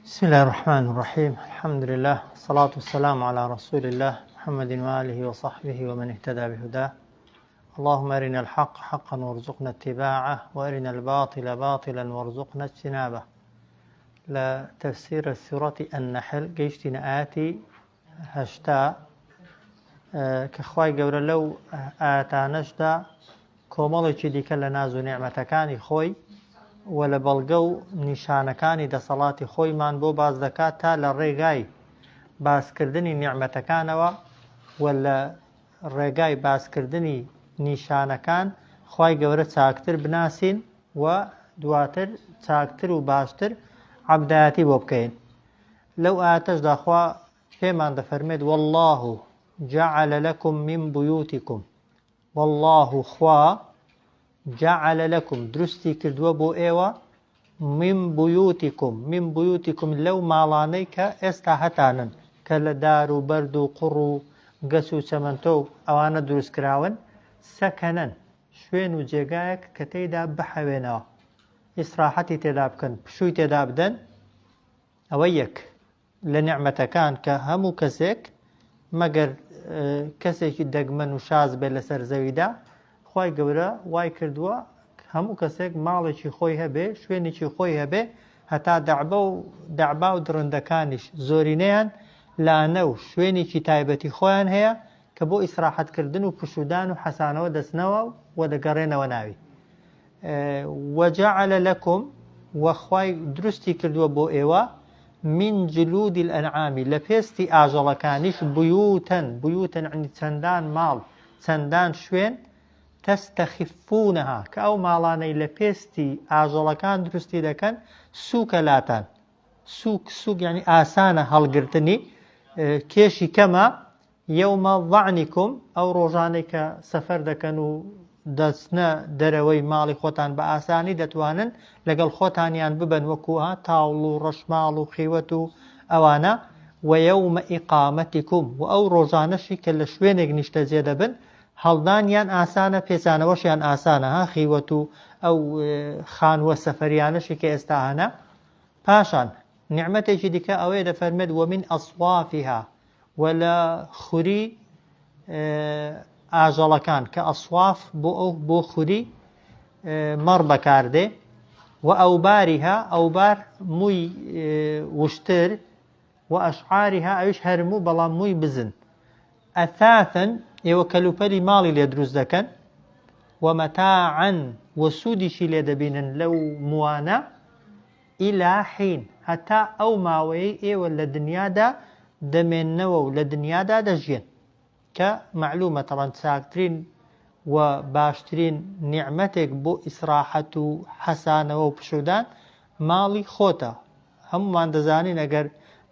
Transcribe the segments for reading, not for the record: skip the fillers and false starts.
بسم الله الرحمن الرحيم الحمد لله الصلاة والسلام على رسول الله محمد وآله وصحبه ومن اهتدى بهداه اللهم أرنا الحق حقا وارزقنا اتباعه وأرنا الباطل باطلا وارزقنا اجتنابه لە تەفسیر سورەتی النحل گەیشتینە ئایەتی 80 کە خوای گەورە لەو ئایەتانەشدا کۆمەڵێکی دیکە لە ناز و نیعمەتەکانی خۆی و لە بەڵگە و نیشانەکانی دەسەڵاتی خۆیمان بۆ باس دەکات تا لە ڕێگای باسکردنی نیعمەتەکانەوە و لە ڕێگای باسکردنی نیشانەکان خوای گەورە چاکتر بناسین و دواتر چاکتر و باشتر عەبدایەتی بۆ بکەین. لەو ئایەتەشدا خوا پێمان دەفەرمێت واللە جعل لکم من بیوتکم واللە خوا جعل لکم دروستی کردووە بۆ ئێوە من بیوتکم من بیوتکم لەو ماڵانەی کە ئێستا هەتانن کە لە دار و بەرد و قوڕ و گەچ و چەمەنتۆ و ئەوانە دروست کراون سەکەنەن شوێن و جێگایەک کە تێیدا بحەوێنەوە ئیسراحەتی تێدا بکەن پشووی تێدا بدەن ئەوە یەک لە نیعمەتەکان کە هەموو کەسێک مەگەر کەسێکی دەگمەن و شاز بێت لەسەر زەویدا خوای گەورە وای کردووە هەموو کەسێک ماڵێکی خۆی هەبێ شوێنێکی خۆی هەبێ هەتا دەعبە و دەعبا و دڕندەکانیش زۆرینەیان لانە و شوێنێکی تایبەتی خۆیان هەیە کە بۆ ئیسراحەتکردن و پشودان و حەسانەوە دەچنەوە و دەگەڕێنەوە ناوی وجعل لکم وە خوای دروستی کردووە بۆ ئێوە من جلود الانعام لە پێستی ئاژەڵەکانیش بیوتا بیوتا یعنی چەندان ماڵ چەندان شوێن تستخفونها کە ئەو ماڵانەی لە پێستی ئاژەڵەکان دروستی دەکەن سووکە لاتان سووک سووک یعنی ئاسانە هەڵگرتنی کێشی کەمە یوم ظعنکم، ئەو ڕۆژانەی کە سەفەر دەکەن و دەچنە دەرەوەی ماڵی خۆتان بە ئاسانی دەتوانن لەگەڵ خۆتانیان ببەن وەکو تاوڵ و ڕەشماڵ و خیوەت و ئەوانە، ویوم اقامتکم، وە ئەو ڕۆژانەشی کە لە شوێنێک نیشتەجێ دەبن هەڵدانیان ئاسانە پێچانەوەشیان ئاسانە ها خیوەت و ئەو خانووە سەفەریانەشی کە ئێستا هەنە. پاشان نیعمەتێکی دیکە ئەوەیە دەفەرمێت ومن اصوافها وە لە خوری ئاژەڵەکان کە ئەسواف بۆ ئەو بۆ خوری مەڕ بەکاردێ و ئەوباریها ئەوبار مووی وشتر و ئەشعاریها ئەویش هەرموو بەڵام مووی بزن ئەثاثن ئێوە کەلوپەلی ماڵی لێ دروست دەکەن و مەتاعەن و سوودیشی لێ دەبینن لەو موانە الی حین، هەتا ئەو ماوەیەی ئێوە لە دنیادا دەمێننەوە و لە دنیادا دەژیێن. کە مەعلومە تەبعەن چاکترین و باشترین نیعمەتێک بۆ ئیسراحەت و حەسانەوە و پشوودان ماڵی خۆتە. هەموومان دەزانین ئەگەر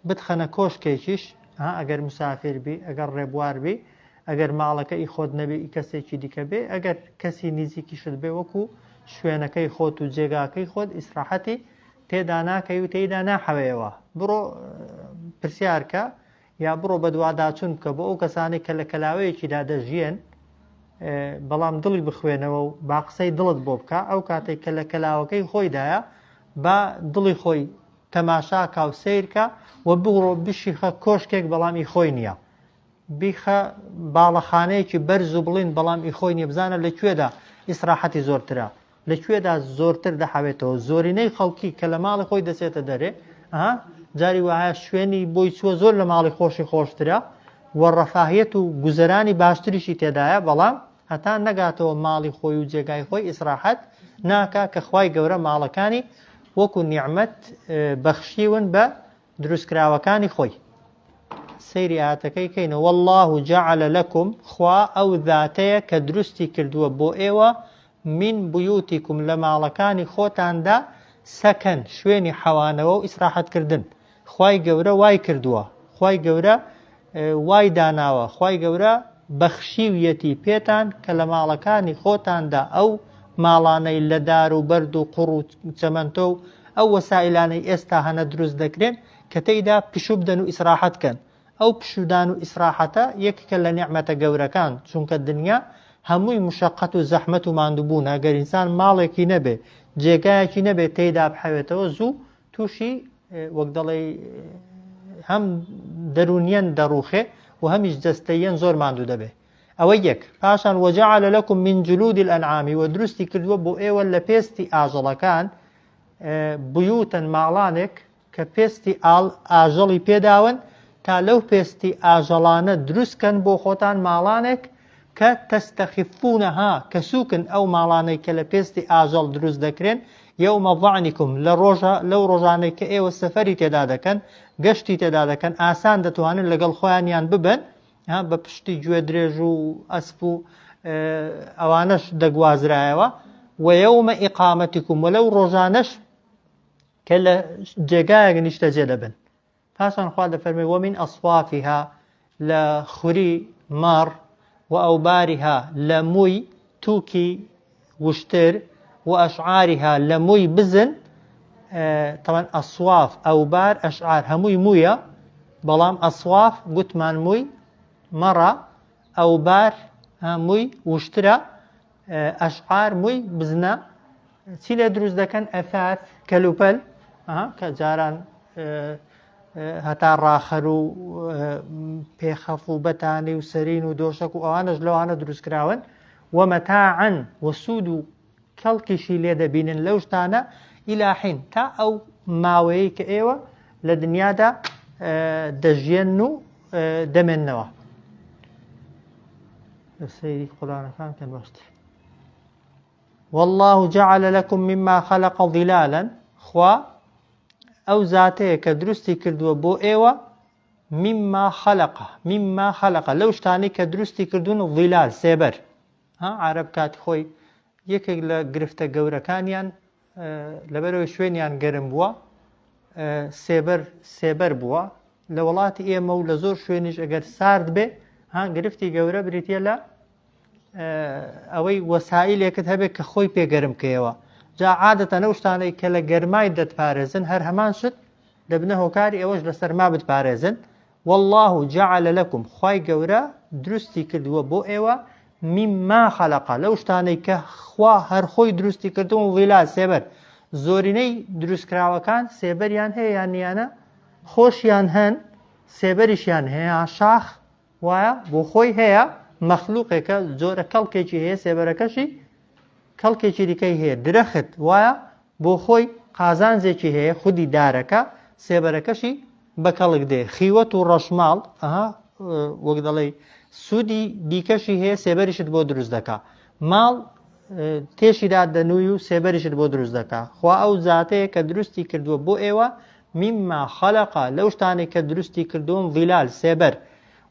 بتخەنە کۆشکێکیش، ها ئەگەر مسافیر بی، ئەگەر ڕێبوار بی، ئەگەر ماڵەکە ئی خۆت نەبێ ئی کەسێکی دیکە بێ، ئەگەر کەسی نیزیکیشت بێ وەکو شوێنەکەی خۆت و جێگاکەی خۆت ئیسراحەتی تێدا ناکەی و تێیدا ناحەوێیەوە. بڕۆ پرسیار کە یا بڕۆ بەدواداچوون بکە بۆ ئەو کەسانەی کە لە کەلاوەیەکیدا دەژیێن بەڵام دڵی بخوێنەوە و با قسەی دڵت بۆ بکە ئەو کاتێک کە لە کەلاوەکەی خۆیدایە با دڵی خۆی تەماشاکا و سەیرکە و بڕۆ بشیخە کۆشکێک بەڵام ئی خۆی نییە بیخە باڵەخانەیەکی بەرز و بڵیند بەڵام ئی خۆی نیە بزانە لە کوێدا ئیسراحەتی زۆرترە لە کوێدا زۆرتر دەحەوێتەوە زۆرینەی خەڵکی کە لە ماڵی خۆی دەچێتە دەرێ ئەها جاری وایە شوێنی بۆی چووە زۆر لە ماڵی خۆشی خۆشترە و ڕەفاهیەت و گوزەرانی باشتریشی تێدایە بەڵام هەتا نەگاتەوە ماڵی خۆی و جێگای خۆی ئیسراحەت ناکا کە خوای گەورە ماڵەکانی وەکو نیعمەت بەخشیون بە دروستکراوەکانی خۆی. سەیری ئایەتەکەی کەین واللە جعل لکم خوا ئەو ذاتەیە کە دروستی کردووە بۆ ئێوە من بیوتکم لە ماڵەکانی خۆتاندا سەکەن شوێنی حەوانەوە و ئیسراحەتکردن خوای گەورە وای کردووە خوای گەورە وای داناوە خوای گەورە بەخشیویەتی پێتان کە لە ماڵەکانی خۆتاندا ئەو ماڵانەی لە دار و بەرد و قوڕ و چەمەنتۆ و ئەو وەسائیلانەی ئێستا هەنە دروست دەکرێن کە تێیدا پشوو بدەن و ئیسراحەت کەن ئەو پشوودان و ئیسراحەتە یەکێکە لە نیعمەتە گەورەکان چونکە دنیا هەمووی مشەقەت و زەحمەت و ماندووبوونە گەر ئینسان ماڵێکی نەبێ جێگایەکی نەبێ تێیدا بحەوێتەوە زوو تووشی وەک دەڵێی هەم دەروونیەن دەڕوخێ و هەمیش جەستەیەن زۆر ماندوو دەبێ. ئەوە یەک. پاشان وجعل لكم من جلود الانعام و دروستی کردووە بۆ ئێوە لە پێستی ئاژەڵەکان بیوتەن ماڵانێک کە پێستی ئاڵ ئاژەڵی پێداون تا لەو پێستی ئاژەڵانە دروست کەن بۆ خۆتان ماڵانێک کە تستخفونها کە سوکن ئەو ماڵانەی کە لە پێستی ئاژەڵ دروست دەکرێن یوم ظعنکم لە ڕۆژە لەو ڕۆژانەی کە ئێوە سەفەری تێدا دەکەن گەشتی تێدا دەکەن ئاسان دەتوانن لەگەڵ خۆیانیان ببەن بە پشتی گوێ درێژ و ئەسپ و ئەوانەش دەگوازرایەوە ويوم إقامتكم ولەو ڕۆژانەش کە لە جێگایەک نیشتەجێ دەبن. پاشان خوا دەفەرمێ ومن اصوافها لە خوری مەڕ وئەوبارها لە مووی تووکی وشتر واشعارها لە مووی بزن تەوان ئەسواف ئەوبار ئەشعار هەمووی موویە بەڵام ئەسواف گوتمان مووی مەڕە ئەوبار مووی وشترە ئەشعار مووی بزنە چی لێ دروست دەکەن ئەثاث کەلوپەل کە جاران هەتا ڕاخەر و پێخەف و بەتانی و سەرین و دۆشەک و ئەوانەش لەوانە دروستکراون ومەتاعەن و سوود و کەڵکیشی لێ دەبینن لەو شتانە ئیلاحین تا ئەو ماوەیە کە ئێوە لە دنیادا دەژیێن و دەمێننەوە سەیری قورآنەکان کەن باشتر واللە جعل لکم مما خلق ظلالا خوا ئەو زاتەیە کە دروستی کردووە بۆ ئێوە مما خلق مما خلق لەو شتانەی کە دروستی کردوون ظلال سێبەر ها عرب کاتی خۆی یەکێک لە گرفتە گەورەکانیان لەبەرەوەی شوێنیان گەرم بووە سێبەر سێبەر بووە لە وڵاتی ئێمە و لە زۆر شوێنیش ئەگەر سارد بێ ها گرفتی گەورە بریتە لە ئەوەی وەسائیلێکت هەبێت کە خۆی پێ گەرم کەیەوە جا عادەتەن ئەو شتانەی کە لە گەرمای دەتپارێزن هەر هەمان شت دەبنە هۆکاری ئەوەش لە سەرما بتپارێزن والله جعل لكم خوای گەورە دروستی کردووە بۆ ئێوە مما خلق لەو شتانەی کە خوا هەر خۆی دروستی کردوون ظلال سێبەر زۆرینەی دروستکراوەکان سێبەریان هەیە یان نیانە خۆشیان هەن سێبەریشیان هەیە شاخ وایە بۆ خۆی هەیە مەخلوقێکە جۆرە کەڵکێکی هەیە سێبەرەکەشی کەڵکێکی دیکەی هەیە درەخت وایە بۆ خۆی قازانجێکی هەیە خودی دارەکە سێبەرەکەشی بە کەڵک دێ خیوەت و ڕەشماڵ ئەها وەک دەڵێ سوودی دیکەشی هەیە سێبەریشت بۆ دروست دەکا ماڵ تێشیدا دەنووی و سێبەریشت بۆ دروست دەکا خوا ئەو زاتەیە کە دروستی کردووە بۆ ئێوە مما خلق لەو شتانەی کە دروستی کردوون ظلال سێبەر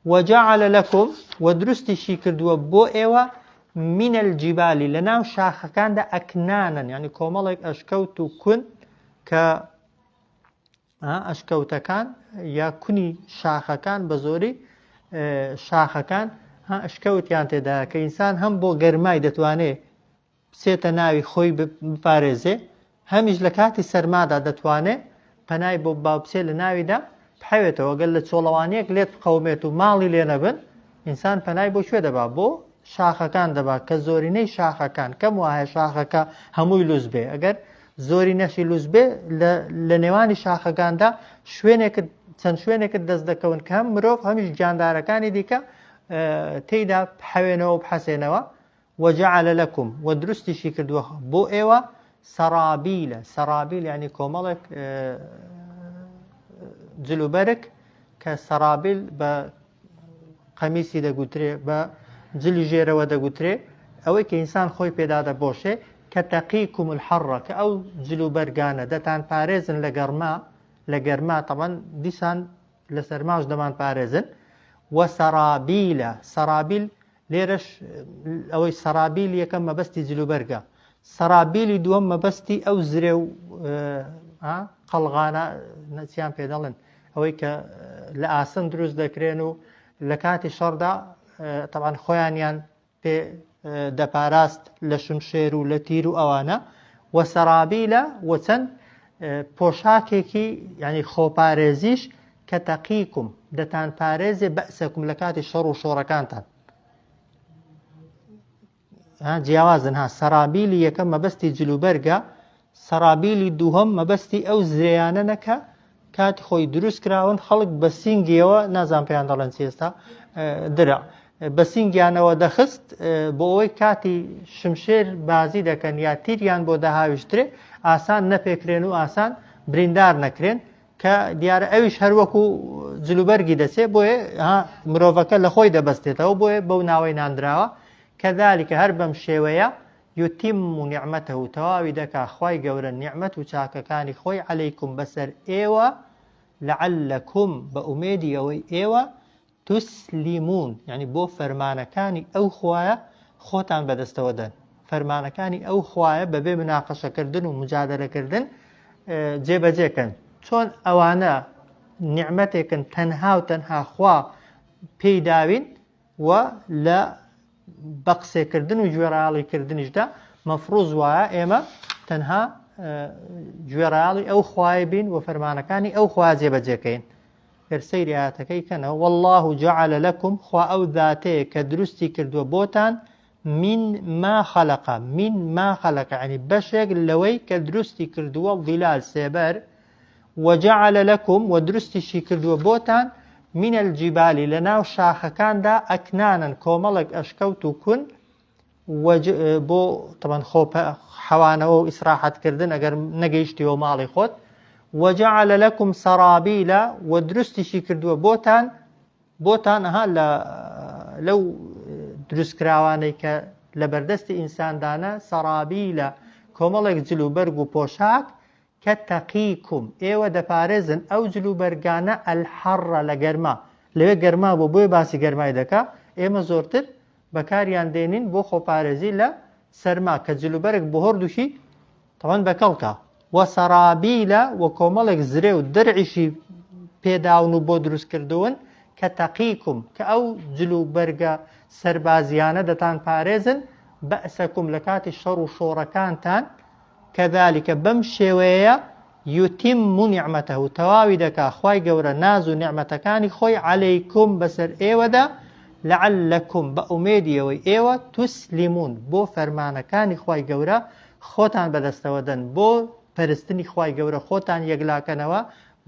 وجعل لكم و دروستیشی کردووە بۆ ئێوە من الجبال لە ناو شاخەکاندا ئەکنانن یعنی کۆمەڵێک ئەشکەوت و کون کە ئەشکەوتەکان یا کونی شاخەکان بە زۆری شاخەکان ئەشکەوتیان تێدا کە ئینسان هەم بۆ گەرمای دەتوانێت بچێتە ناوی خۆی بپارێزێ هەمیش لە کاتی سەرمادا دەتوانێ پەنای بۆ با بچێ لە ناویدا بحەوێتەوە گەر لە چۆڵەوانیەک لێت بقەومێت و ماڵی لێ نەبن ئینسان پەنای بۆ کوێ دەبا بۆ شاخەکان دەبا کە زۆرینەی شاخەکان کەم وایە شاخەکە هەمووی لوز بێ ئەگەر زۆری نەشی لوز بێ لە نێوانی شاخەکاندا شوێنێکت چەند شوێنێکت دەست دەکەون کە هەم مرۆڤ هەمیش گیاندارەکانی دیکە تێیدا بحەوێنەوە و بحەسێنەوە وجعل لکم وە دروستیشی کردووە بۆ ئێوە سەرابیلە سەرابیل یعنی کۆمەڵێک جلوبەرگ کە سەرابیل بە قەمیسی دەگوترێ بە جلی ژێرەوە دەگوترێ ئەوەی کە ئینسان خۆی پێدا دەپۆشێ کە تەقیکم الحڕە کە ئەو جلوبەرگانە دەتان پارێزن لە گەرما لە گەرما تەبەن دیسان لە سەرماش دەمان پارێزن وە سەرابیلە سەرابیل لێرەش ئەوەی سەرابیل یەکەم مەبەستی جلوبەرگە سەرابیلی دووەم مەبەستی ئەو زرێ و قەڵغانە نەچیان پێ دەڵێن ئەوەی کە لە ئاسن دروست دەکرێن و لە کاتی شەڕدا تەوان خۆیانیان پێ دەپاراست لە شمشێر و لە تیر و ئەوانە و سەرابیلە و چەند پۆشاکێکی ینی خۆپارێزیش کە تەقیکم دەتانپارێزێ بەئسەکم لە کاتی شەڕ و شۆڕەکانتان ها جیاوازن ها سەرابیلی یەکەم مەبەستی جلوبەرگە سەرابیلی دووهەم مەبەستی ئەو زرێیانە نەکە کاتی خۆی دروست کراون خەڵک بە سینگیەوە نازان پێیان دەڵێن چی ئێستا درع بە سینگیانەوە دەخست بۆ ئەوەی کاتی شمشێر بازی دەکەن یا تیریان بۆ دەهاویشترێ ئاسان نەپێکرێن و ئاسان بریندار نەکرێن کە دیارە ئەویش هەروەکو جلوبەرگی دەچێ بۆیە مرۆڤەکە لە خۆی دەبەستێتەوە بۆیە بەو ناوەی ناندراوە کەذلك هەر بەم شێوەیە یتم نعمته تەواوی دەکا خوای گەورە نیعمەت و چاکەکانی خۆی علیکم بەسەر ئێوە لعلکم بە ئومێدی ئەوەی ئێوە تسلمون یعنی بۆ فەرمانەکانی ئەو خوایە خۆتان بەدەستەوە دەن فەرمانەکانی ئەو خوایە بەبێ مناقەشەکردن و مجادلەکردن جێبەجێکەن چۆن ئەوانە نیعمەتێکن تەنها و تەنها خوا پێی داوین و لە بە قسەکردن و گوێڕایەڵی کردنیشدا مەفروز وایە ئێمە تەنها گوێڕایەڵی ئەو خوایە بین و فەرمانەکانی ئەو خوا جێبەجێکەین گەر سەیری ئاەتەکەی کەنەوە والله جعل لكم خوا ئەو ذاتەیە کە دروستی کردووە بۆتان من ما خلق من ما خلق ینی بەشێک لەوەی کە دروستی کردووە ظلال سێبەر وجعل لکم وە دروستیشی کردووە بۆتان من الجبال لەناو شاخەکاندا ئەکنانن کۆمەڵێک ئەشکەوت و کون بۆ تەبەن خۆ حەوانەوە و ئیسراحەتکردن ئەگەر نەگەیشتیەوە ماڵی خۆت وجعل لكم سرابیل و دروستیشی کردووە بۆتان بۆتان ئەها لە لەو دروستکراوانەی کە لە بەردەستی ئینساندانە سەرابیلە کۆمەڵێک جل و بەرگ و پۆشاک کە تقیکم ئێوە دەپارێزن ئەو جل و بەرگانە الحر لە گەرما لەوێ گەرما بوو بۆیە باسی گەرمای دەکا ئێمە زۆرتر بەکاریان دێنین بۆ خۆپارێزی لە سەرما کە جل و بەرگ بۆ هەردووکی تەوان بەکەڵکە وە سەرابیلە وە کۆمەڵێک زرێ و درعیشی پێداون و بۆ دروست کردوون کە تەقیکم کە ئەو جل و بەرگە سەربازیانە دەتان پارێزن بەئسەکم لە کاتی شەڕ و شۆڕەکانتان کذلک بەم شێوەیەیە یتم نعمته تەواوی دەکا خوای گەورە ناز و نیعمەتەکانی خۆی علیکم بەسەر ئێوەدا لعلکم بە ئومێدی ئەوەی ئێوە تسلمون بۆ فەرمانەکانی خوای گەورە خۆتان بەدەستەوە دەن بۆ پەرستنی خوای گەورە خۆتان یەکلاکەنەوە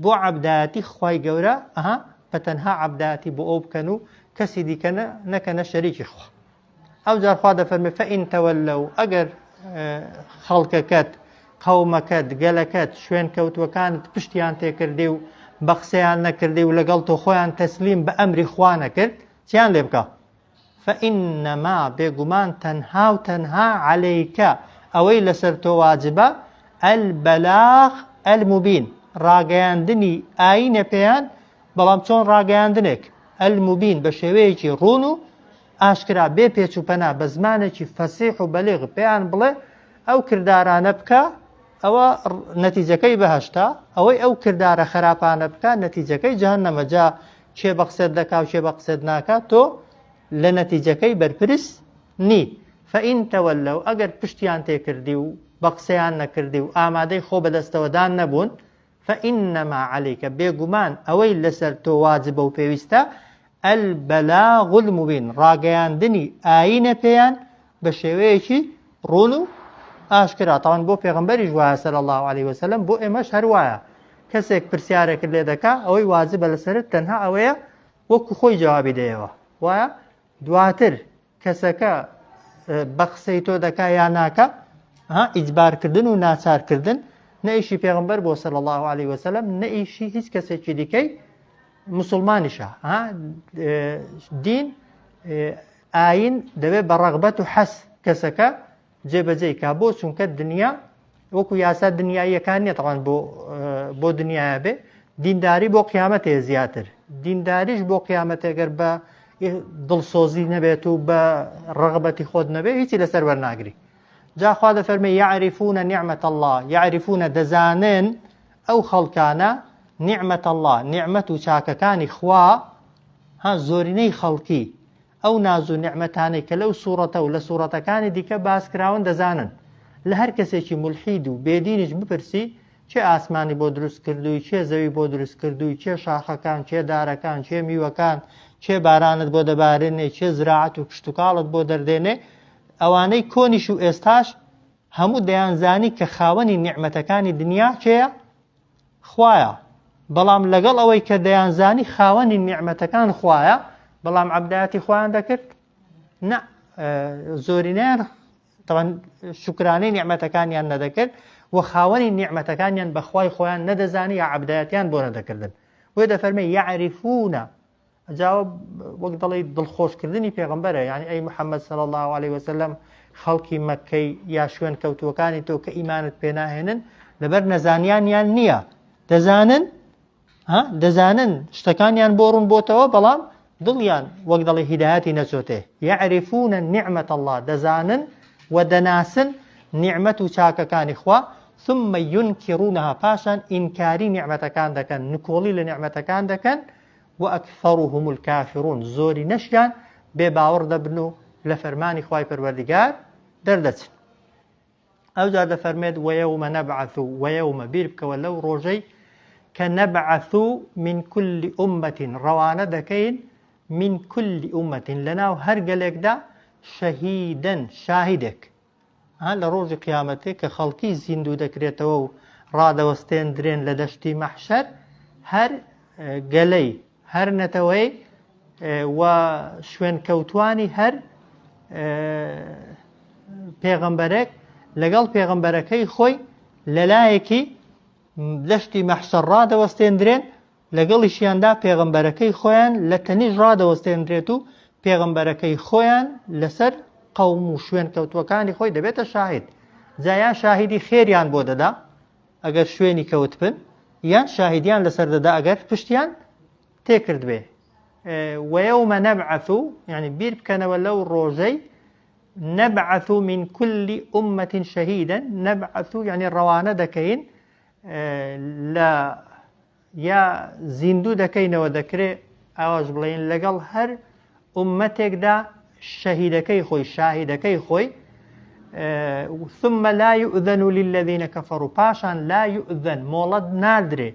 بۆ عەبدایەتی خوای گەورە ئەها بە تەنها عەبدایەتی بۆ ئەو بکەن و کەسی دیکە نەکەنە شەریکی خوا. ئەوجار خوا دەفەرمێ فإن تولوا ئەگەر خەڵکەکەت قەومەکەت گەلەکەت شوێن کەوتوەکانت پشتیان تێکردی و بە قسەیان نەکردی و لەگەڵ تۆ خۆیان تەسلیم بە ئەمری خوا نەکرد چیان لێ بکە فإنما بێگومان تەنها و تەنها عەلەیکە ئەوەی لەسەر تۆ واجبە البلاغ المبین ڕاگەیاندنی ئاینە پێیان بەڵام چۆن ڕاگەیاندنێک المبین بە شێوەیەکی ڕوون و ئاشکرا بێ پێچ و پەنا بە زمانێکی فەسیح و بەلیغ پێیان بڵێ ئەو کردارانە بکە ئەوە نەتیجەکەی بەهەشتە ئەوەی ئەو کردارە خراپانە بکە نەتیجەکەی جەهەنەمە جا کێ بە قسەت دەکا و کێ بە قسەت ناکا تۆ لە نەتیجەکەی بەرپرس نی فإن تولوا ئەگەر پشتیان تێکردی و بە قسەیان نەکردی و ئامادەی خۆ بەدەستەوەدان نەبوون فإنما علیک بێگومان ئەوەی لەسەر تۆ واجبە و پێویستە البلاغ المبین ڕاگەیاندنی ئایینە پێیان بە شێوەیەکی ڕوون و ئاشکرا تاوان بۆ پێغمبەریش وایە صلی الله علیه وسلم بۆ ئێمەش هەر وایە کەسێک پرسیارێکت لێ دەکا ئەوەی واجبە لەسەرت تەنها ئەوەیە وەکو خۆی جوابی دەیەوە وایە دواتر کەسەکە بە قسەی تۆ دەکا یا ناکا ها ئیجبارکردن و ناچارکردن نە ئیشی پێغمبەر بۆ صلی الله علیه وسلم نە ئیشی هیچ کەسێکی دیکەی مسلمانیشە ها دین ئاین دەبێت بە ڕەغبەت و حەس کەسەکە جێبەجێی کا بۆ چونکە دنیا وەکو یاسا دنیاییەکان نیە تەوان بۆ بۆ دنیاە بێ دینداری بۆ قیامەتێ زیاتر دینداریش بۆ قیامەتێ گەر بە دڵسۆزی نەبێت و بە ڕغبەتی خۆت نەبێ هیچی لەسەر وەرناگری جاخوا دەفەرمێ یعرفون نعمة الله یعرفون دەزانن ئەو خەڵکانە نعمة الله نعمەت و چاکەکانی خوا ها زۆرینەی خەڵکی ئەو ناز و نیعمەتانەی کە لەو سوڕەتە و لە سوڕەتەکانی دیکە باس کراون دەزانن. لە هەر کەسێکی مولحید و بێدینیش بپرسی کێ ئاسمانی بۆ دروست کردووی، کێ زەوی بۆ دروست کردووی، کێ شاخەکان، کێ دارەکان، کێ میوەکان، کێ بارانت بۆ دەبارێنێ، کێ زراعەت و کشتوکاڵت بۆ دەردێنێ، ئەوانەی کۆنیش و ئێستاش هەموو دەیانزانی کە خاوەنی نیعمەتەکانی دنیا کێیە؟ خوایە. بەڵام لەگەڵ ئەوەی کە دەیانزانی خاوەنی نیعمەتەکان خوایە، بەڵام عەبدایەتی خوایان دەکرد؟ نا، زۆرینەیان تەوان شوکرانەی نیعمەتەکانیان نەدەکرد و خاوەنی نیعمەتەکانیان بە خوای خۆیان نەدەزانی یا عەبدایەتیان بۆ نەدەکردن. بۆیە دەفەرمێ یەعریفونە، جا وەک دەڵێی دڵخۆشکردنی پێغەمبەرە، یعنی ئەی محەممەد صلی الله علیه وسلم خەڵکی مەککەی یا شوێن کەوتووەکانی تۆ کە ئیمانت پێناهێنن لەبەر نەزانیانیان نییە، دەزانن ها دەزانن شتەکانیان بۆ ڕوون بۆتەوە، بەڵام دڵیان وەک دەڵێ هیدایەتی نەچۆتێ. یعرفون نعمة الله دەزانن و دەناسن نیعمەت و چاکەکانی خوا، ثم ينكرونها پاشان ئینکاری نیعمەتەکان دەکەن، نکۆڵی لە نیعمەتەکان دەکەن، وأکثرهم الکافرون زۆرینەشیان بێ باوەڕ دەبن و لە فەرمانی خوای پەروەردگار دەردەچن. ئەوجار دەفەرمێت ويوم نبعث ويوم بیر بکەوە لەو ڕۆژەی کە نبعث من كل أمة ڕەوانە دەکەین من كل أمة لەناو هەر گەلێکدا شەهیدەن شاهیدێک ها لە ڕۆژی قیامەتێ کە خەڵکی زیندوو دەکرێتەوە و ڕادەوەستێندرێن لە دەشتی مەحشەر هەر گەلەی هەر نەتەوەی و شوێنکەوتوانی هەر پێغەمبەرێک لەگەڵ پێغەمبەرەکەی خۆی لەلایەکی دەشتی مەحشەر ڕادەوەستێندرێن لەگەڵیشیاندا پێغەمبەرەکەی خۆیان لە تەنیشت ڕادەوەستێندرێت و پێغەمبەرەکەی خۆیان لەسەر قەوم و شوێنکەوتووەکانی خۆی دەبێتە شاهید. جا یان شاهیدی خێریان بۆ دەدا ئەگەر شوێنی کەوتبن، یان شاهیدیان لەسەر دەدا ئەگەر پشتیان تێکردبێ. ويوم نبعث یعنی بیر بکەنەوە لەو ڕۆژەی نبعث من كل أمة شهيدا نبعث یعنی ڕەوانە دەکەین لە یا زیندوو دەکەینەوە دەکرێ ئاواش بڵێین لەگەڵ هەر ئوممەتێکدا شەهیدەکەی خۆی شاهیدەکەی خۆی ثم لا يؤذن للذين كفروا پاشان لا يؤذن مۆڵەت نادرێ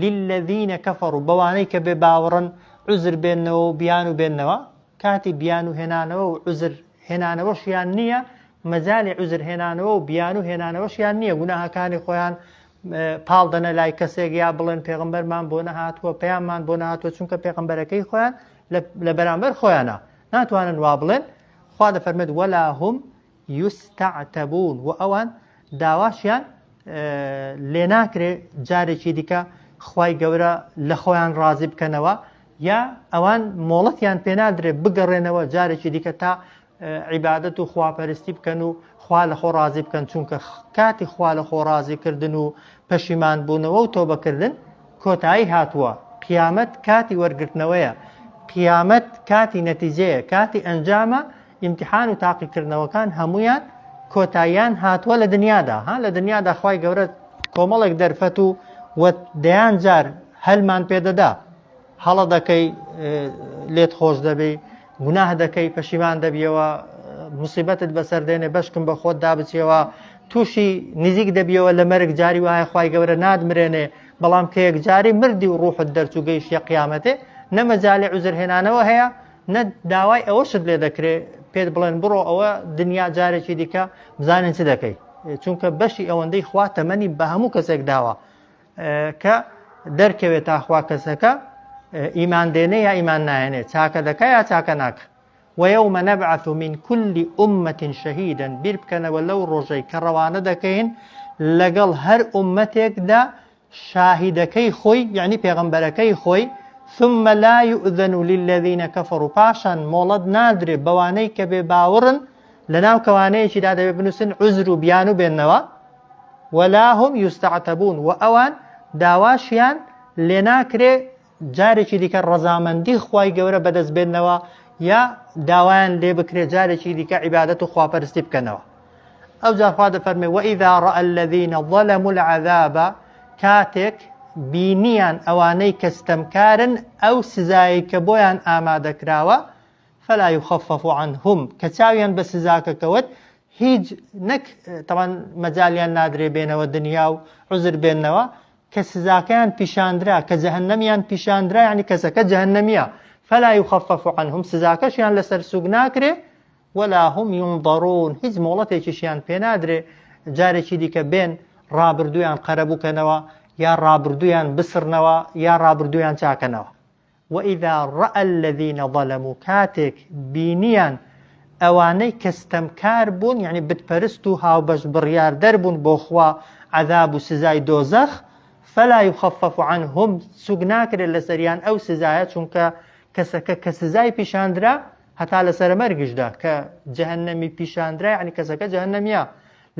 للذين كفروا بەوانەی کە بێ باوەڕن عوزر بێنەوە و بیان و بێنەوە کاتی بیان و هێنانەوە و عوزر هێنانەوەشیان نییە مەجالی عوزر هێنانەوە و بیان و هێنانەوەشیان نییە گوناهەکانی خۆیان پاڵ دەنە لای کەسێک یا بڵێن پێغمبەرمان بۆ نەهاتووە پەیاممان بۆ نەهاتووە چونکە پێغمبەرەکەی خۆیان لە بەرامبەر خۆیانە ناتوانن وا بڵێن خوا دەفەرمێت ولا هم یستعتبون و ئەوان داواشیان لێ ناکرێ جارێکی دیکە خوای گەورە لە خۆیان ڕازی بکەنەوە یا ئەوان مۆڵەتیان پێنادرێ بگەڕێنەوە جارێکی دیکە تا عیبادەت و خواپەرستی بکەن و خوا لە خۆ ڕازی بکەن چونکە کاتی خوا لە خۆ ڕازی کردن و پەشیمان بوونەوە و تۆبەکردن کۆتایی هاتووە قیامەت کاتی وەرگرتنەوەیە قیامەت کاتی نەتیجەیە کاتی ئەنجامە ئیمتحان و تاقیکردنەوەکان هەمویان کۆتاییان هاتووە لە دنیادا ها لە دنیادا خوای گەورە کۆمەڵێک دەرفەت و وە دەیان جار هەلمان پێدەدا هەڵە دەکەی لێت خۆش دەبی گوناه دەکەی پەشیمان دەبیەوە مصیبەتت بەسەر دێنێ بەشکم بە خۆت دابچیەوە تووشی نزیک دەبیەوە لە مەرگ جاری وایە خوای گەورە نادمرێنێ بەڵام کە یەکجاری مردی و ڕوحت دەرچوو گەیشتە قیامەتێ نە مەجالی عوزر هێنانەوە هەیە نە داوای ئەوەشت لێ دەکرێ پێت بڵێن بڕۆ ئەوە دنیا جارێکی دیکە بزانین چ دەکەی چونکە بەشی ئەوەندەی خوا تەمەنی بە هەموو کەسێک داوە کە دەرکەوێت تاخوا کەسەکە ئیمان دێنێ یا ئیمان نایەنێ چاکە دەکە یا چاکە ناکە ويوم نبعث من كل أمة شهيدا بیر بکەنەوە لەو ڕۆژەی کە ڕەوانە دەکەین لەگەڵ هەر ئومەتێکدا شاهیدەکەی خۆی یعنی پێغەمبەرەکەی خۆی ثم لا يؤذن للذين كفروا پاشان مۆڵەت نادرێ بەوانەی کە بێ باوەڕن لەناو کەوانەیەکیدا دەبێ بنووسن عوزر و بیان و بێنەوە ولا هم یستعتبون وە ئەوان داواشیان لێناکرێ جارێکی دیکە ڕەزامەندی خوای گەورە بەدەست بێنەوە یا داوایان لێ بکرێ جارێکی دیکە عیبادەت و خواپەرستی بکەنەوە ئەوجا خوا دەفەرمێ وإذا رأى الذين ظلموا العذاب کاتێک بینیان ئەوانەی کە ستەمکارن ئەو سزایەی کە بۆیان ئامادەکراوە فلا يخفف عنهم کە چاویان بە سزاکە کەوت هیچ نەک تەوان مەجالیان نادرێ بێنەوە دنیا و عوزر بێنەوە کە سزاکەیان پیشاندرا کە جەهەنەمیان پیشاندرا یعنی کەسەکە جەهەنەمیە فلا يخفف عنهم سزاکەشیان لەسەر سوک ناکرێ ولا هم ينظرون هیچ مۆڵەتێکیشیان پێنادرێ جارێکی دیکە بێن ڕابردوویان قەرەبوو کەنەوە. یا ڕابردوویان بسڕنەوە یا ڕابردوویان چاکەنەوە. وإذا رأى الذین ظلموا کاتێک بینیان ئەوانەی کە ستەمکار بوون یعنی بتپەرست و هاوبەش بڕیاردەر بوون بۆ خوا عەذاب و سزای دۆزەخ فلا يخفف عنهم سوک ناکرێت لەسەریان ئەو سزایە چونکە کەسەکە کە سزای پیشاندرا هەتا لەسەر مەرگشدا کە جەهەنەمی پیشاندرا یعنی کەسەکە جەهەنەمیە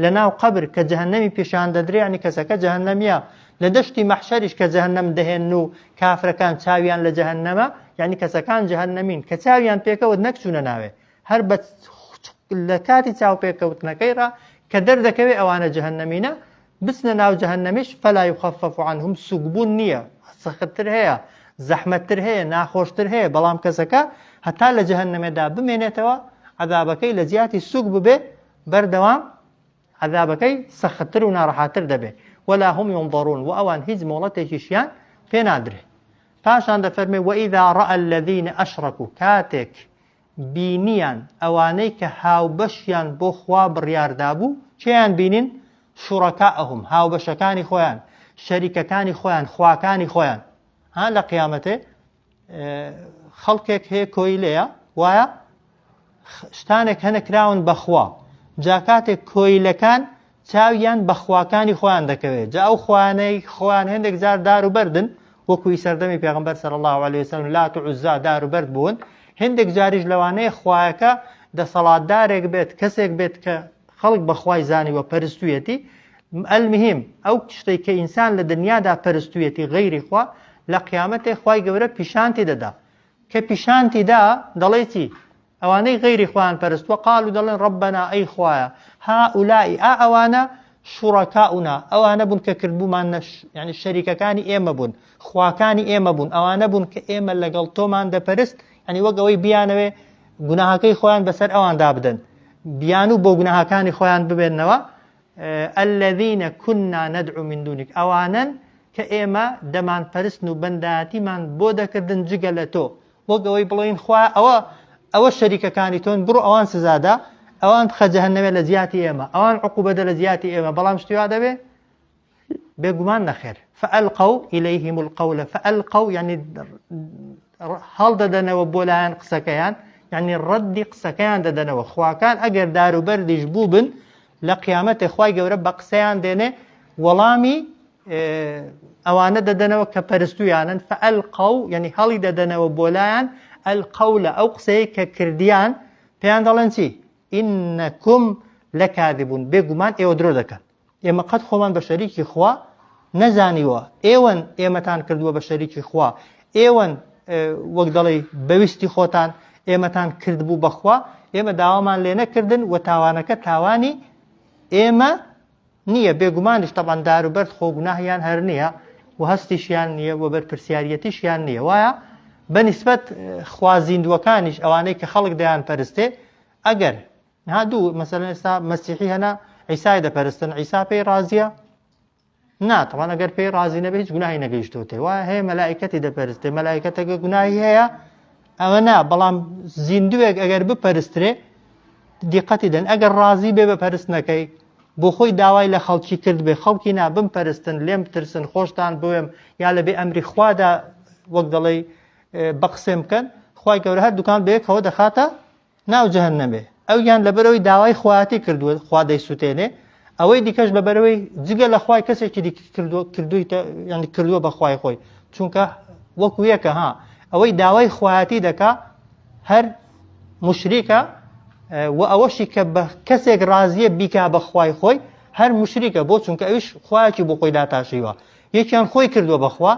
لەناو قەبر کە جەهەنەمی پیشان دەدرێ یانی کەسەکە جەهەنەمیە، لە دەشتی مەحشەریش کە جەهەنەم دەهێنن و کافرەکان چاویان لە جەهەنەمە یانی کەسەکان جەهەنەمین کە چاویان پێکەوت نەک چوونە ناوێ هەر بە لە کاتی چاوپێکەوتنەکەی ڕا کە دەردەکەوێ ئەوانە جەهەنەمینە بچنە ناو جەهەنەمیش فلا يخفف عنهم سوکبوون نییە سەختتر هەیە زەحمەتتر هەیە ناخۆشتر هەیە بەڵام کەسەکە هەتا لە جەهەنەمێدا بمێنێتەوە عەذابەکەی لە جیاتی سوک ببێ بەردەوام عەزابەکەی سەختتر و ناڕەحاتر دەبێ، ولا هم ینظرون، وە ئەوان هیچ مۆڵەتێکیشیان پێ نادرێ. پاشان دەفەرمێ، وإذا رأى الذین أشرکوا، کاتێک بینیان ئەوانەی کە هاوبەشیان بۆ خوا بڕیار دابوو، کێیان بینین؟ شرکاءهم، هاوبەشەکانی خۆیان، شەریکەکانی خۆیان، خواکانی خۆیان. ها لە قیامەتێ خەڵکێک هەیە کۆیلەیە وایە شتانێک هەنە کراون بەخوا جا کاتێک کۆیلەکان چاویان بەخواکانی خۆیان دەکەوێت جا ئەو خوانەی خۆیان هەندێک جار دار و بەردن وەکوی سەردەمی پێغمبەر سەر الله عليه وسلم لات و عزا دار و بەرد بوون هەندێک جاریش لەوانەیە خوایەکە دەسەڵاتدارێک بێت کەسێک بێت کە خەڵک بە خوای زانیوە پەرستویەتی المهم ئەو شتەی کە ئینسان لە دنیادا پەرستویەتی غەیری خوا لە قیامەتێ خوای گەورە پیشانتی دەدا کە پیشانتی دا دەڵێ چی ئەوانەی غەیری خوایان پەرستوە قالو دەڵێن ربنا ئەی خوایە هؤلاء ئا ئەوانە شرکاؤنا ئەوانە بوون کە کردبوومان نەش یعنی شەریکەکانی ئێمە بوون خواکانی ئێمە بوون ئەوانە بوون کە ئێمە لەگەڵ تۆمان دەپەرست یعنی وەک ئەوەی بیانەوێ گوناهەکەی خۆیان بەسەر ئەواندا بدەن بیانوو بۆ گوناهەکانی خۆیان ببێنەوە الذین كنا ندعو من دونك ئەوانەن کە ئێمە دەمان پەرستن و بەندایەتیمان بۆ دەکردن جگە لە تۆ وەک ئەوەی بڵێین خوا ئەوە ئەوە شەریکەکانی تۆن بڕۆ ئەوان سزادا ئەوان بخە جەهەنەمێ لە جیاتی ئێمە ئەوان عقوبەدە لە جیاتی ئێمە بەڵام شتی وا دەبێ بێگومان نەخێر فألقوا إليهم القول فألقوا يعني هەڵدەدەنەوە بۆ لایەن قسەکەیان یعنی ڕەدی قسەکەیان دەدەنەوە خواکان ئەگەر دار و بەردیش بووبن لە قیامەتێ خوای گەورە بە قسەیان دێنێ وەڵامی ئەوانە دەدەنەوە کە پەرستویانن فألقوا یعنی هەڵی دەدەنەوە بۆ لایەن القول ئەو قسەیە کە کردیان پێیان دەڵێن چی إنكم لكاذبون بێگومان ئێوە درۆ دەکەن ئێمە قەت خۆمان بە شەریکی خوا نەزانیوە، ئێوەن ئێمەتان کردووە بە شەریکی خوا، ئێوەن وەک دەڵێی بە ویستی خۆتان ئێمەتان کردبوو بە خوا، ئێمە داوامان لێ نەکردن و تاوانەکە تاوانی ئێمە نییە، بێگومانیش تەبعەن دار و بەرد خۆ گوناهیان هەر نییە و هەستیشیان نییە و بەرپرسیاریەتیشیان نییە، وایە بە نیسبەت خوا زیندووەکانیش ئەوانەی کە خەڵک دەیانپەرستێ ئەگەر ها دوو مەسەلەن ئێستا مەسیحی هەنا عیسای دەپەرستن عیسا پێی ڕازیە نا تەوان ئەگەر پێی ڕازی نەبێ هیچ گوناهی نەگەیشتوتێ وایە هەیە مەلایکەتی دەپەرستێ مەلایکەتەکە گوناهی هەیە ئەوە نا بەڵام زیندوێک ئەگەر بپەرسترێ دیقەتی دەن ئەگەر ڕازی بێ بە پەرستنەکەی بۆ خۆی داوای لە خەڵکی کرد بێ خەڵکی نا بم پەرستن لێم بترسن خۆشتان بوێم یا لە بێ ئەمری خوادا وەک دەڵێ بە قسێم بکەن خوای گەورە هەر دوکان بەیەکەوە دەخاتە ناو جەهەنەمێ ئەویان لەبەرئەوەی داوای خوایەتی کردووە خوا دەیسوتێنێ ئەوەی دیکەش لەبەرئەوەی جگە لە خوای کەسێکی دیکە کردووە کردوویتە یعنی کردووە بە خوای خۆی چونکە وەکو یەکە ها ئەوەی داوای خوایەتی دەکا هەر مشریکە و ئەوەشی کە بە کەسێک ڕازیە بیکا بە خوای خۆی هەر مشریکە بۆ چونکە ئەویش خوایەکی بۆ خۆی داتاشیوە یەکیان خۆی کردووە بەخوا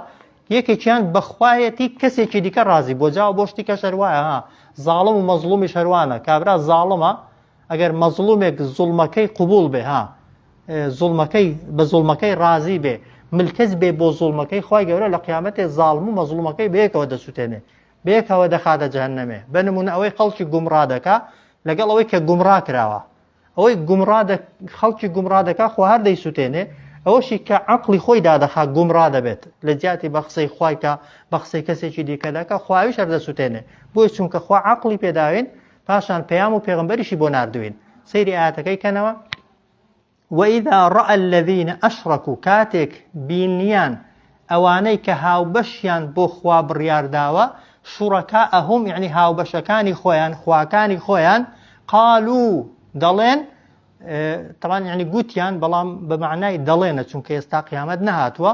یەکێکیان بە خوایەتی کەسێکی دیکە ڕازی بووە جا بۆ شتی کەش هەروایە ها زاڵم و مەزڵومیش هەروانە کابرا زاڵمە ئەگەر مەزڵومێک زوڵمەکەی قبوڵ بێ ها زوڵمەکەی بە زوڵمەکەی ڕازی بێ ملکەچ بێ بۆ زوڵمەکەی خوای گەورە لە قیامەتێ زاڵم و مەزڵومەکەی بەیەکەوە دەسوتێنێ بەیەکەوە دەخاتە جەهەنەمێ بە نمونە ئەوەی خەڵکی گومڕا دەکا لەگەڵ ئەوەی کە گومڕا کراوە ئەوەی گومڕا خەڵکی گومڕا دەکا خوا هەر دەیسوتێنێ، ئەوەشی کە عەقڵی خۆی دادەخا گومڕا دەبێت، لە جیاتی بە قسەی خوای کا بە قسەی کەسێکی دیکە دەکا خوا ئەویش هەر دەسوتێنێ، بۆیە چونکە خوا عەقڵی پێداوین پاشان پەیام و پێغەمبەریشی بۆ ناردووین. سەیری ئایەتەکەی کەنەوە. وإذا رأى الذين أشركوا کاتێک بینیان ئەوانەی کە هاوبەشیان بۆ خوا بڕیارداوە شرکاءهم یعنی هاوبەشەکانی خۆیان خواکانی خۆیان قالوا دەڵێن تەبان یعنی گوتیان بەڵام بە معنای دەڵێنە چونکە ئێستا قیامەت نەهاتووە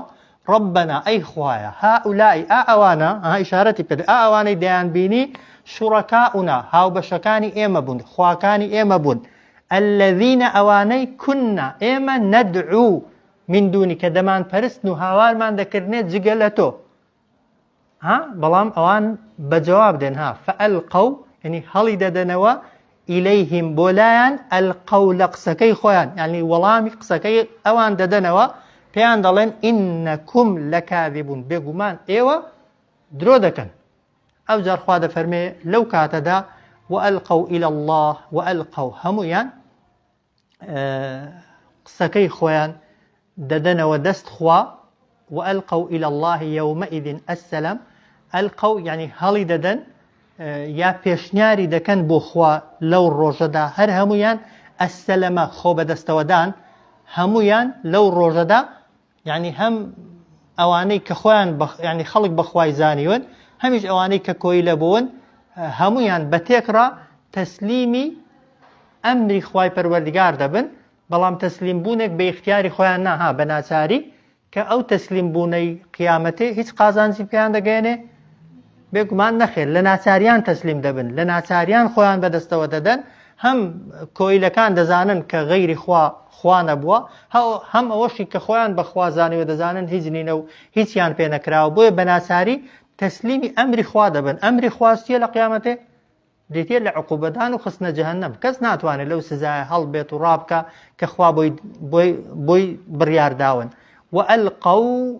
ربنا ئەی خوایە هؤلاء ئا ئەوانە ئا ئیشارەتی پێ ئا ئەوانەی دەیان بینی شرکاؤنا هاوبەشەکانی ئێمە بوون خواکانی ئێمە بوون الذین ئەوانەی كنا ئێمە ندعو من دونی کە دەمان پەرستن و هاوارمان دەکردنێ جگە لە تۆ ها بەڵام ئەوان بە جواب دێن ها فألقوا یعنی هەڵی دەدەنەوە إليهم بۆ لایان القول قسەکەی خۆیان یعنی وەڵامی قسەکەی ئەوان دەدەنەوە پێیان دەڵێن إنكم لكاذبون بێگومان ئێوە درۆ دەکەن ئەو جار خوا دەفەرمێ لەو کاتەدا وألقوا إلى الله وألقوا هەمویان قسەکەی خۆیان دەدەنەوە دەست خوا وألقوا إلى الله يومئذ السلم ألقوا یعنی هەڵی دەدەن یا پێشنیاری دەکەن بۆ خوا لەو ڕۆژەدا هەر هەمویان ئەسەلەمە خۆ بەدەستەوەدان هەمویان لەو ڕۆژەدا یعنی هەم ئەوانەی کە خۆیان ینی خەڵک بەخوای زانیون هەمیش ئەوانەی کە کۆیلە بوون هەمویان بە تێکڕا تەسلیمی ئەمری خوای پەروەردگار دەبن بەڵام تەسلیم بوونێک بە ئیختیاری خۆیان نا ها بە ناچاری کە ئەو تەسلیم بوونەی قیامەتێ هیچ قازانجی پێیان دەگەیەنێ؟ بێگومان نەخێر لە ناچاریان تەسلیم دەبن لە ناچاریان خۆیان بەدەستەوە دەدەن هەم کۆیلەکان دەزانن کە غەیری خوا خوا نەبووە هەم ئەوەشی کە خۆیان بەخوا زانیوە دەزانن هیچ نینە و هیچیان پێ نەکراوە بۆیە بە ناچاری تەسلیمی ئەمری خوا دەبن ئەمری خواستیە لە قیامەتێ بریتیە لە عقوبەدان و خستنە جەهەنەم کەس ناتوانێت لەو سزایە هەڵبێت و ڕابکە کە خوا بۆی بۆی بۆی بڕیار داون وألقوا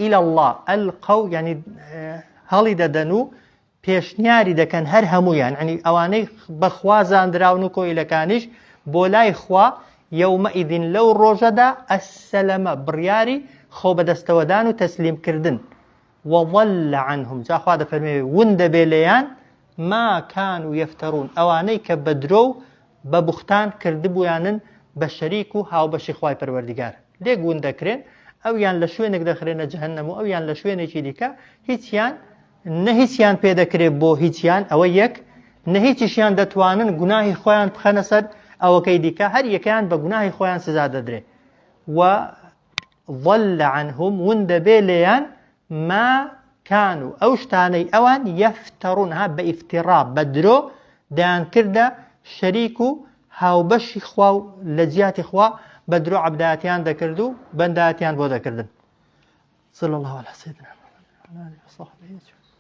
إلى الله ألقوا یعنی هەڵی دەدەن و پێشنیاری دەکەن هەر هەمویان ینی ئەوانەی بەخوا زاندراون و کۆیلەکانیش بۆ لای خوا يومئذ لەو ڕۆژەدا السلم بڕیاری خۆ بەدەستەوەدان و تەسلیمکردن وضل عنهم جا خوا دەفەرمێ ون دەبێ لێیان ما كانوا يفترون ئەوانەی کە بە درۆ و بە بوختان کردبوویانن بە شەریک و هاوبەشی خوای پەروەردگار لێک ون دەکرێن ئەویان لە شوێنێک دەخرێنە جەهەنەم و ئەویان لە شوێنێکی دیکە هیچیان نە هیچیان پێ دەکرێت بۆ هیچیان ئەوە یەک نە هیچیشیان دەتوانن گوناهی خۆیان بخەنە سەر ئەوەکەی دیکە هەر یەکەیان بە گوناهی خۆیان سزا دەدرێ و ضل عنهم ون دەبێ لێیان ما كانوا ئەو شتانەی ئەوان یفترون ها بە ئیفتیڕا بە درۆ دەیانکردە شەریک و هاوبەشی خوا و لە جیاتی خوا بە درۆ عەبدایەتیان دەکرد و بەندایەتیان بۆ دەکردن. صلى الله على سيدنا محمد وعلى آله وصحبه أجمعين.